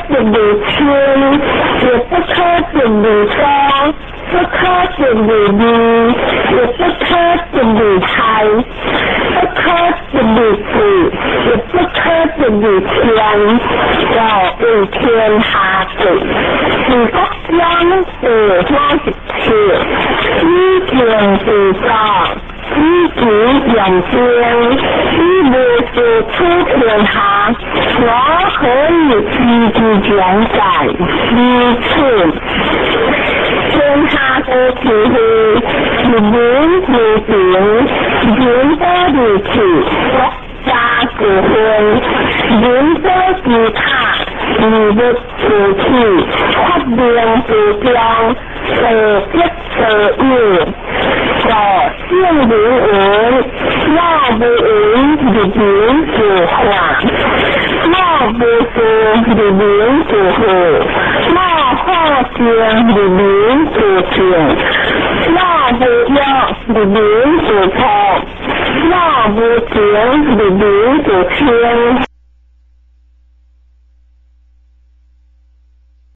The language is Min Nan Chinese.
得如親，亦不可得如疏，不可得如利，亦不可得如害，不可得如智，亦不可得如強，要為天下治，治國將得歡一切，以敬自作，以己養精，以無事處天下，我何以知之將在？如此，天下無是非，人民如情，人不如去，國家自分，人不自他，義物自取，發明自強，所得所有，故聖人云：我無為而民自化，我無事而民自富，我好靜而民自靜，我無欲而民自朴，我無情而民自清。